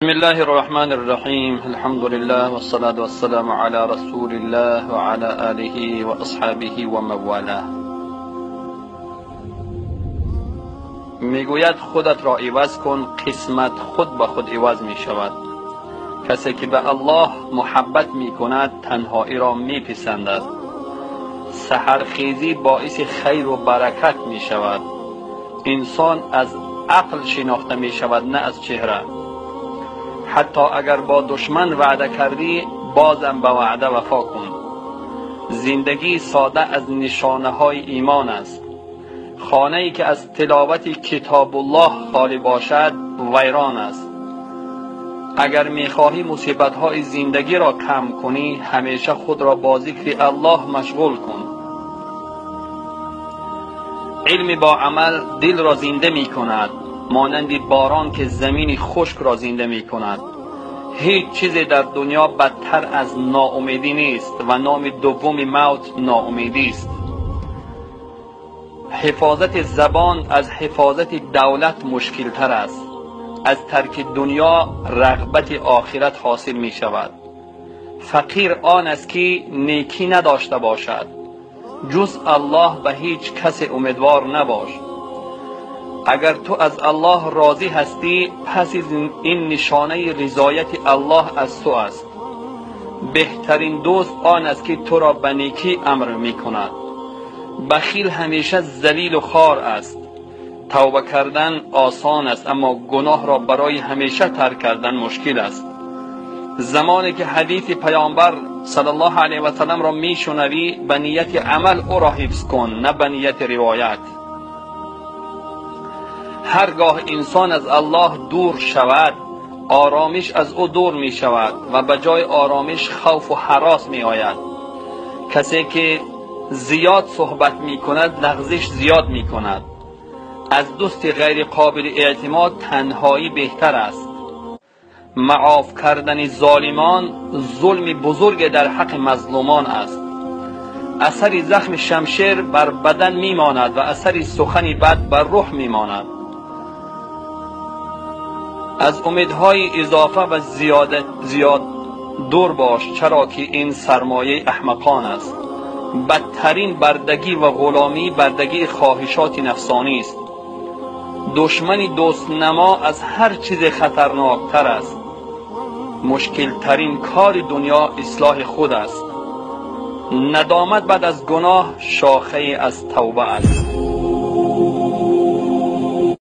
بسم الله الرحمن الرحيم. الحمد لله والصلاة والسلام على رسول الله وعلى آله وأصحابه ومن والاه. میگوید خودت را عوض کن، قسمت خود به خود عوض می شود. کسی که به الله محبت می کند تنهایی را می پسندد. سحرخیزی باعث خیر و برکت می شود. انسان از عقل شناخته می شود نه از چهره. حتی اگر با دشمن وعده کردی بازم به وعده وفا کن. زندگی ساده از نشانه های ایمان است. خانه ای که از تلاوت کتاب الله خالی باشد ویران است. اگر میخواهی مصیبت های زندگی را کم کنی همیشه خود را با ذکر الله مشغول کن. علم با عمل دل را زنده می کند، مانند باران که زمین خشک را زنده می کند. هیچ چیزی در دنیا بدتر از ناامیدی نیست و نام دوم موت ناامیدی است. حفاظت زبان از حفاظت دولت مشکل تر است. از ترک دنیا رغبت آخرت حاصل می شود. فقیر آن است که نیکی نداشته باشد. جز الله به هیچ کس امیدوار نباش. اگر تو از الله راضی هستی پس این نشانه رضایت الله از تو است. بهترین دوست آن است که تو را به نیکی امر می کند. بخیل همیشه ذلیل و خوار است. توبه کردن آسان است اما گناه را برای همیشه ترک کردن مشکل است. زمانی که حدیث پیامبر صلی الله علیه و سلم را می شنوی به نیت عمل او را حفظ کن نه به نیت روایت. هرگاه انسان از الله دور شود آرامش از او دور می شود و به جای آرامش خوف و هراس می آید. کسی که زیاد صحبت می کند لغزش زیاد می کند. از دوست غیر قابل اعتماد تنهایی بهتر است. معاف کردن ظالمان ظلم بزرگ در حق مظلومان است. اثر زخم شمشیر بر بدن می ماند و اثر سخن بد بر روح می ماند. از امیدهای اضافه و زیاد دور باش، چرا که این سرمایه احمقان است. بدترین بردگی و غلامی بردگی خواهشات نفسانی است. دشمن دوست نما از هر چیز خطرناکتر است. مشکل ترین کار دنیا اصلاح خود است. ندامت بعد از گناه شاخه از توبه است.